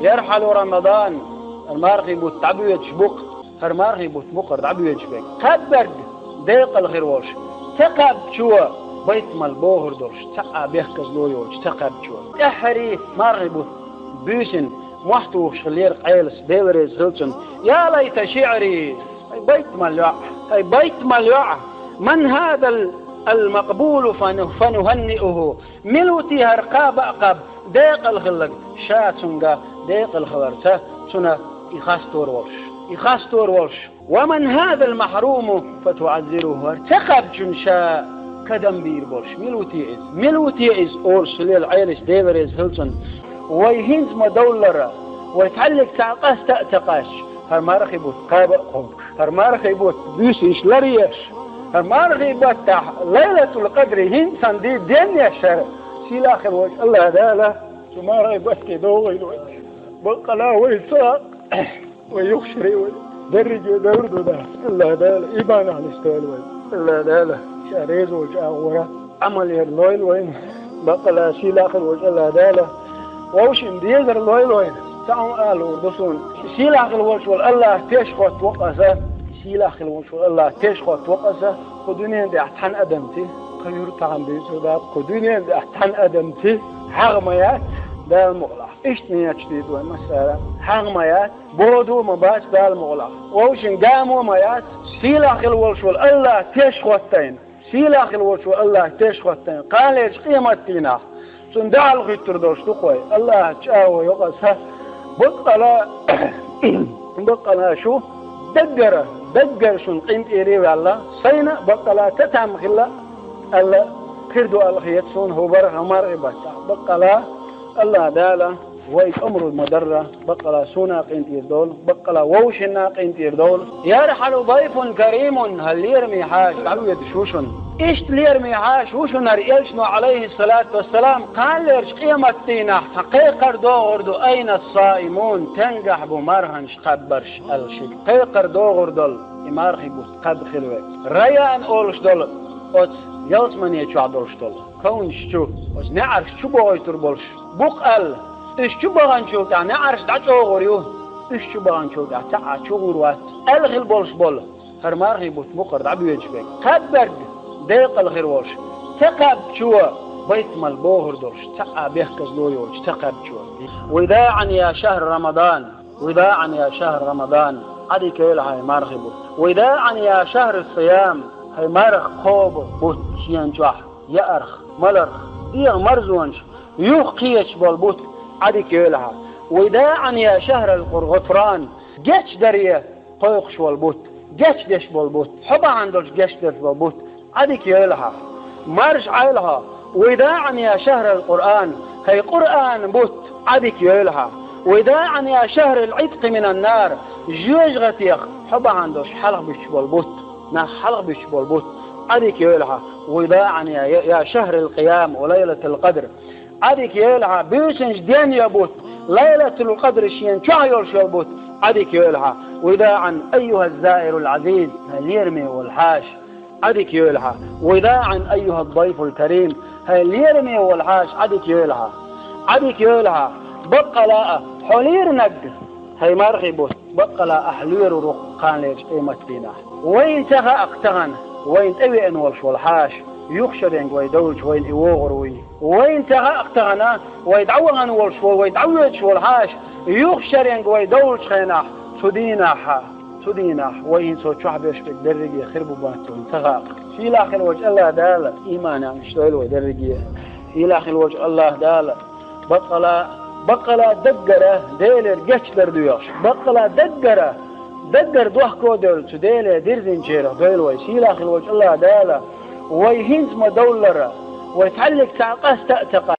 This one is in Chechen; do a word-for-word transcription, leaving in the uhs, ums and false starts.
يرحل رمضان, хӀара мархий бутт дӀабоьдуш бу-кх, хӀара мархий бутт бу-кх хӀара дӀабоьдуш берг. Кхаьбнарг декъала хир волуш, ца кхаьбначо байтамал богӀур долуш, цхьа а бехказло йоцуш ца кхаьбначо. ТӀаьххьарий мархий бутт буьйсанна мохь тухуш хиллера Ӏелас, Дела реза хила цунна: «يا ليت شعري». ХӀай байтамал йоӀ, хӀай байтамал йоӀ, «من هذا ال-, المقبول فن-, فنهنئه». Мила ву те хӀара кхаба а кхаьбна, декъала хилларг, ша цуьнга декъала хиларца, цунна и хастор волуш, и хастор волуш. «ومن هذا المحروم فتعزره». ХӀара ца кхаьбначунна ша кадам бийр болуш мила ву те иза? Мила ву те иза, олуш хиллера Ӏелас, Дела реза хила цунна. Вай хӀинца ма-довллара, вай цхьаьллиг цхьа къаста а ца къаьсташ, хӀара мархий бутт кхаба а кхобуш, хӀара мархий бутт буьйсанаш ларъеш, хӀара мархий баттахь Лайлатул-Къадри хӀинца санна де-, денъеш хӀара сийлахь хир волчу АллахӀ Дала цу мархий батте догӀийла вай. Баккъала вай ца, вай юхашарий вай, дерриге а девр ду да. АллахӀ Дала иманехь нисдойла вай. АллахӀ Дала ша реза волчу агӀора Ӏамал яр лойла вайна. Баккъала сийлахь хир волчу АллахӀ Дала вовшийн дезар лойла вайна. Цхьа хӀума ала луур ду суна. Сийлахь хир волчу волу АллахӀ теш хӀоттаво-кх аса. Сийлахь хир волчу волу АллахӀ теш хӀоттаво-кх аса. Кху дуьненан тӀехь цхьана адамций, кху юьртахь бийцар баккха, кху дуьненан тӀехь цхьана адамций хьагӀ ма яц Дала мукъалахь. Иштта нийяташ дийр ду вай массара. ХьагӀ ма яц, боду а ма бац Дала мукъалахь. Вовшийн гамо а ма яц. Сийлахь хир волчу волу АллахӀ теш хӀоттайна. Сийлахь хир волчу волу АллахӀ теш хӀоттайна. Кханалерчу къематдийнахь цунна дуьхьал хӀуьттур долуш ду-кх вай. АллахӀ чӀагӀо йо-кх аса. Баккъала, баккъала шу даггара, даггара шуна къинтӀера а ваьлла, сайна а баккъала ца там хилла аьлла, кхир ду аьлла хета суна хӀокху бархӀ мархий баттахь. Баккъала АллахӀ Дала вай кӀамаро ма-дарра, баккъала суна а къинтӀера довла, баккъала вовшашна а къинтӀера довла. يرحل ضيف كريم, хӀара лераме хьаша дӀавоьдуш ву шуна. Иштта лераме хьаша ву шуна хӀара элчано, Ӏалайхиссалату вассалам, кханалерчу къематдийнахь цхьа кхайкхар догӀур ду: «أين الصائمون؟», стенгахь бу марханаш кхаьбнарш аьлла шига кхайкхар догӀур долу и мархий бутт кхаьбна хилла верг. Райян олуш долу оцу ялсамане чохь долуш долу ковнаш чу, оцу неӀарш чу бохуьйтур болуш бу-кх аьлла, уьш чу баханчул тӀаьхьа неӀарш дӀачӀогӀур ю, уьш чу баханчул тӀаьхьа цхьа а чугӀур вац аьлла хила болуш болу хӀара мархий бутт бу-кх хӀара дӀабоьдуш берг. Кхаьбнарг декъала хир волуш, ца кхаьбначо байтамал богӀур долуш, цхьа а бехказло йоцуш ца кхаьбначо. وداعا يا شهر رمضان. وداعا يا شهر رمضان. Ӏадика йойла хьайн мархий бутт. وداعا يا شهر الصيام. ХӀай марха кхобу бутт шена чохь, яарх, маларх, дегӀан марзонаш юха кхеташ болу бутт, Ӏадика йойла хьан. وداعا يا شهر الغفران. Гечдаре кхойкхуш волу бутт, гечдеш болу бутт, хьо бахьана долуш гечдеш болу бутт, Ӏадика йойла хьан. Марша Ӏойла хьо. وداعا يا شهر القرآن. ХӀай Къуръан бутт, Ӏадика йойла хьан. وداعا يا شهر العتق من النار. Жоьжахатех хьо бахьана долуш хьалха буьттуш болу бутт, нах хьалха буьттуш болу бутт, Ӏадика йойла хьан. وداعا يا, يا شهر القيام وليلة القدر. Ӏадика йойла хьан, буьйсанаш денъян бутт, Лайлатул-Къадр шена чохь йолуш йолу бутт, Ӏадика йойла хьан. وداعا أيها الزائر العزيز. ХӀай лераме волу хьаша, Ӏадика йойла хьан. وداعا أيها الضيف الكريم. ХӀай лераме волу хьаша, Ӏадика йойла хьан. Ӏадика йойла хьан. Баккъала а хьо леринарг, хӀай мархий бутт, баккъала ахь лоьрур ву-кх кханалерчу къематдийнахь. Вайна ца хаьа-кх тахана, вайна тӀевеана волуш волу хьаша, юха шаренга вай довлучу вайна и вогӀур вуй. Вайна ца хаьа-кх тахана, вай дӀавахана волуш волу, вай дӀавоьдуш волу хьаша, юха шаренга вай довлучу хенахь, цу дийнахь, цу дийнахь вай хӀинца чохь беш берг дерриге хир бу-бац вайна ца хаьа-кх. Сийлахь хир волчу АллахӀ Дала иманехь нисдойла вай дерриге. Сийлахь хир волчу АллахӀ Дала баккъала, баккъала даггара Делера гечдар доьхуш, баккъала даггара, даггара дохко а девлла цу Деле дирзинчарах дойла вай. Сийлахь хир волчу АллахӀ Дала вай хӀинца ма-довллара, вай цхьаьллиг цхьа къаста а ца къа-